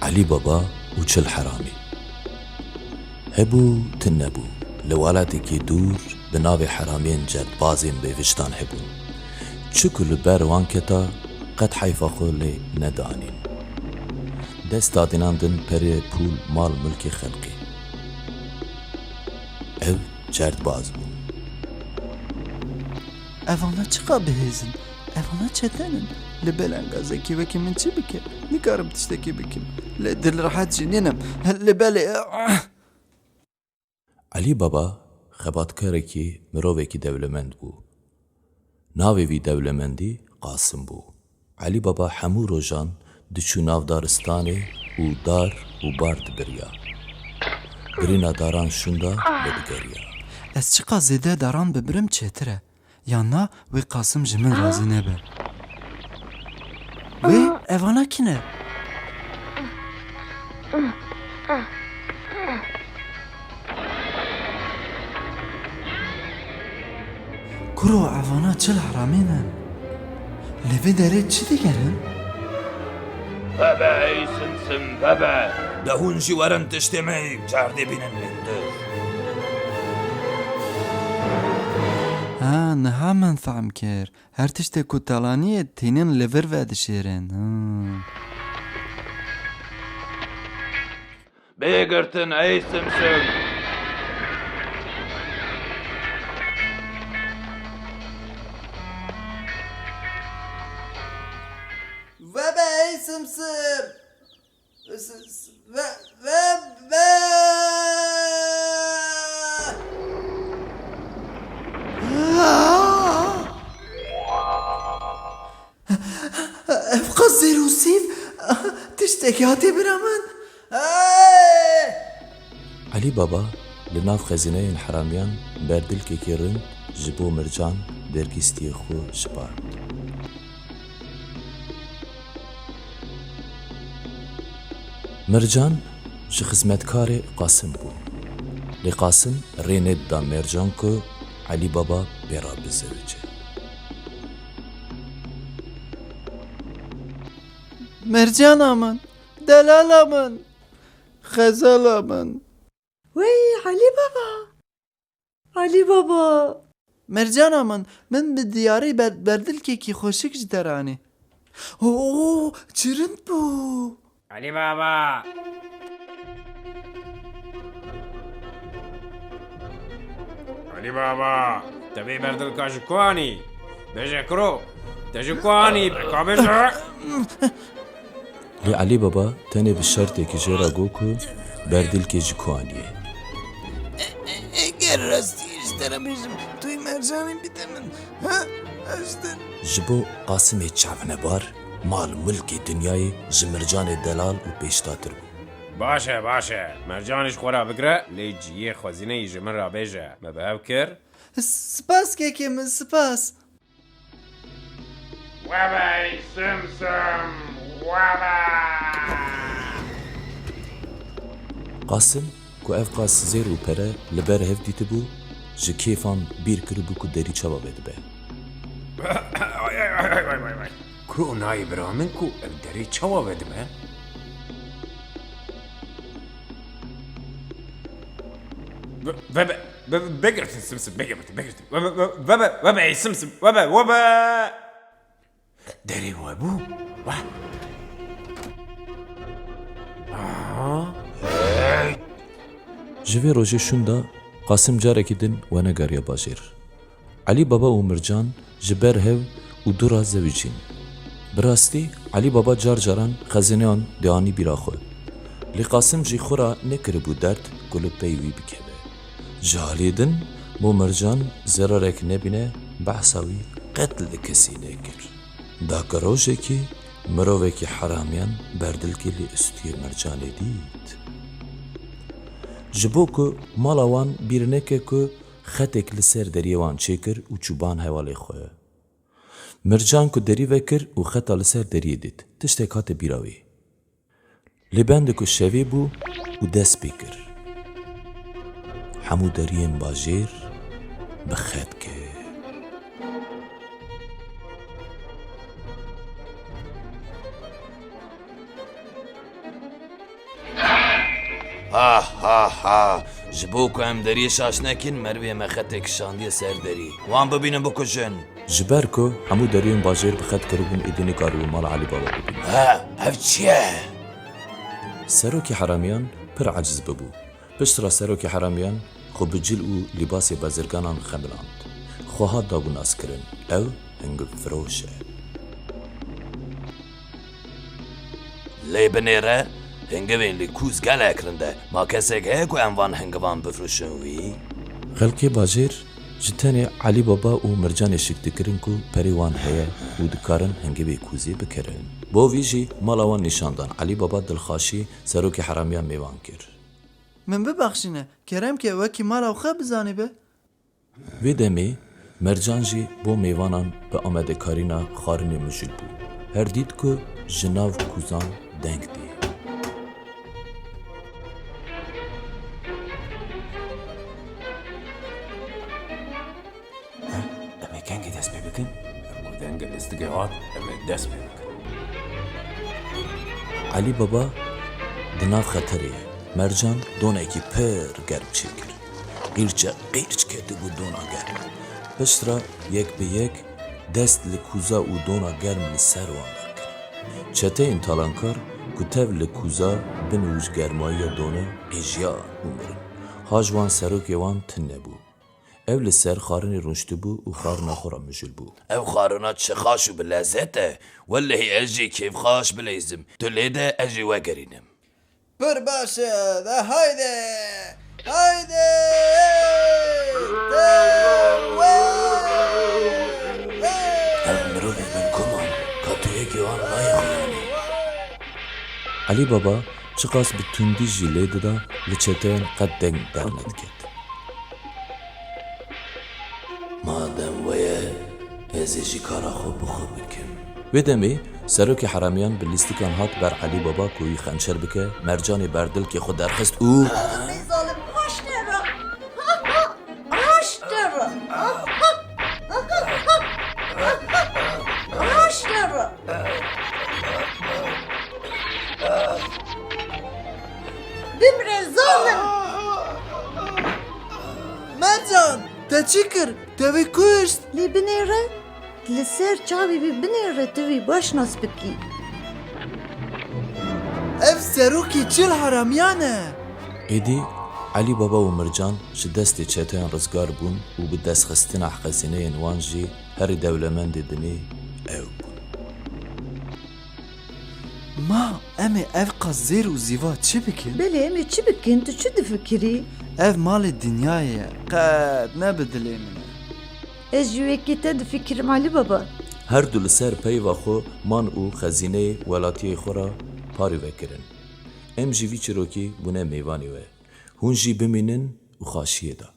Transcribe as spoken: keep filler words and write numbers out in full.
Elî Baba û çil heramî. Hebû, tune bû. Li welatekî dûr bi navê heramiyên cerdbazên bêvijdan hebûn. Çi ku li ber wan keta, qet heyfa xwe lê nedanîn. Dest dadînandin perê, pûl, mal, milkê xelkê. Ev cerdbaz bû. Evana çiqa bihêz in? Evana çetin in. Li belengazekî wekî min çi bike? Nikarim tiştekî bikim. Lê dilrehet jî nînim. Li belê. Elî Baba xebatkarekî, mirovekî dewlemend bû. Navê vî dewlemendî Qasim bû. Elî Baba hemû rojan diçû nav daristanê û dar û bar dibiriya. Birîna daran şûnda vedigeriya. Ez çiqas zêde daran bibirim çêtir e. Yan na wê Qasim ji min razî nebe. Wê evana kî ne? Kuro, evana çil heramî ne. Li vê derê çi digerin? Vebe ey simsim, vebe! De hûn jî werin tiştê me cerdê bînin lêndir. Ha, niha min fehm kir. Her tiştê ku talaniyê tînin li vir vedişêrin. Hmm. Bê girtin ey simsim. Vebe ey simsim. S-, s-, ve-, ve-, ve-, Ev qas zêr û sîv, tiştekî hatê bira min. Hey! Elî Baba li nav xezîneyên heramiyan berdilkekî rind ji bo Mircan dergîstiyê xwe şipart. Mircan ji xizmetkarê Qasim bû. Lê Qasim rê nedida Mercan ku Elî Baba pê re bizewice. Mercana min, delala min, xezala min. Wey Elî Baba! Elî Baba! Mercana min, min bi diyarî ber-, berdilkekî xweşik ji te re anî. Oo, çi rind bû! Elî Baba! Elî Baba! Te vê berdilka ji ku anî? Bêje kuro! Te ji ku anî? Beka bêje! Lê Elî Baba tenê bi şertekî jê re got ku berdilkê ji ku anî ye. Eger rastî ji te re bêjim, tu yê Mercanê bide min, ha? Ez ji te Ji bo Qasimê çavnebar, mal û milkê dinyayê ji Mircanê delal û pêşdatir bû. Baş e, baş e. Mercanê ji xwe re bigire, lê cihê xwezîneyê ji min re bêje. Me bi hev kir? Spas kekê min, spas. Webe ey simsim, webe! Qasim, ku ev qas zêr û pere li ber hev dîtibû, ji kêfan bîr kiribû ku derî çawa vedibe. Kuro nayê bira min ku ev derê çawa vedibe? Ve, ve, ve, ve, vegirtin simsim, vegirtin, vegirtin. Ve, ve, ve, ve, ve, ve, simsim, ve, ve, ve, ve. Derê we bû. Weh. Aha. Hey. Ji vê rojê şûnda Qasim carekî din wenegeriya bajêr. Elî Baba û Mircan ji ber hev û dû re zewicîn. Bi rastî Elî Baba car caran xezîneyan dianî bîra xwe. Lê Qasim jî xwe re nekiribû derd ku li pey wî bikeve. Ji alî din bo Mircan zerarek nebîne, behsa wî qet li kesî nekir. Da ku rojekî mirovekî heramiyan berdilkê li ustiyê Mircanê dît. Ji bo ku mala wan bîr neke ku xetek li ser deriyê wan çêkir û çû ban hevalê xwe. Mircan ku derî vekir û xeta li ser deriyê dît, tiştek hate bîra wî. Lê bende ku şevê bû û dest pê kir. Hemû deriyên bajêr bi xet kir. Ha ha ha! Ji bo ku em deriyê şaş nekin, merivê me xetê kişandiye ser derî. Wan bibînin, bikujin. Ji ber ku hemû deriyên bajêr bi xet kiribûn, êdî nikaribû mala Elî Baba bibînin. Ha, ev çi ye? Serokê heramiyan pir aciz bibû. Piştre serokê heramiyan xwe bi cil û lîbasê bezirganan xemiland. Xwe hat dabû naskirin. Ew hingivfiroş e. Lê binêre, hingivên li kûz gelek rind e. Ma kesek heye ku em van hingivan bifroşin wî? Xelkê bajêr ji tenê Elî Baba û Mircanê şik dikirin ku perê wan heye û dikarin hingivê kûzê bikirin. Bo vî jî mala wan nîşan dan. Elî Baba dilxweşî serokê heramiyan mêvan kir. Min bibexşîne, kerem ke wekî mala xwe bizanibe. Vê demê Mercan jî bo mêvanan bi amadekarîna xwarinê mijûl bû. Her dît ku ji nav kûzan deng tê. Em ê kengî dest pê bikin? Ku dengê listikê hat, em ê dest pê bikin. Elî Baba di nav xeterê ye. Mercan donekî pir germ çêkir. Qîrçe qîrç ketibû dona germ. Piştre yek bi yek dest li kûza û dona germ li ser wan derkir. Çeteyên talankar ku tev li kûza bin û ji germayiya done qîjiyan û mirin. Ha ji wan serokê wan tune bû. Ew li ser xwarinê rûniştibû û xwarina xwe re mijûl bû. Ev xwarina çi xaş û bi lezet e! Wellehî ez jî kêfxweş bileyzim. Tu lê de ez jî wegerînim. Pir baş e, de hayde! Hayde! Ev mirovê binkoman, ka tu yekî wan nayê xuyanî. Elî Baba çiqas bi tundî jî lê dida, li çeteyan qet deng dernediket. Madem we ye, ez ê jî kara xwe bi xwe bikim. Wê demê serokê heramiyan bi lîstikan hat ber Elî Baba ku wî xençer bike, Mercanê berdilkê xwe derxist û Ê zalim, raşt nere! Raşt nere! Raşt nere! Bimre zalim! Mercan, te çi kir? Te wî kuşt? Lê binêre, li ser çavê wî binêre, tu wî baş nas bikî. Ev serokê çil heramiyan e. Êdî Elî Baba û Mircan ji destê çeteyan rizgar bûn û bi destxistina xezîneyên wan jî herî dewlemendê dinê ew bûn. Ma em ê ev qas zêr û zîva çi bikin? Belê, em ê çi bikin? Tu çi difikirî? Ev malê dinyayê ye. Qet ne bi dilê min e. Ez jî wekî te difikirim Elî Baba. Her du li ser peyva xwe man û xezîneyê welatiyê xwe re parî vekirin. Em jî vî çîrokî bûne mêvanê we. Hûn jî bimînin û xaşiyê de.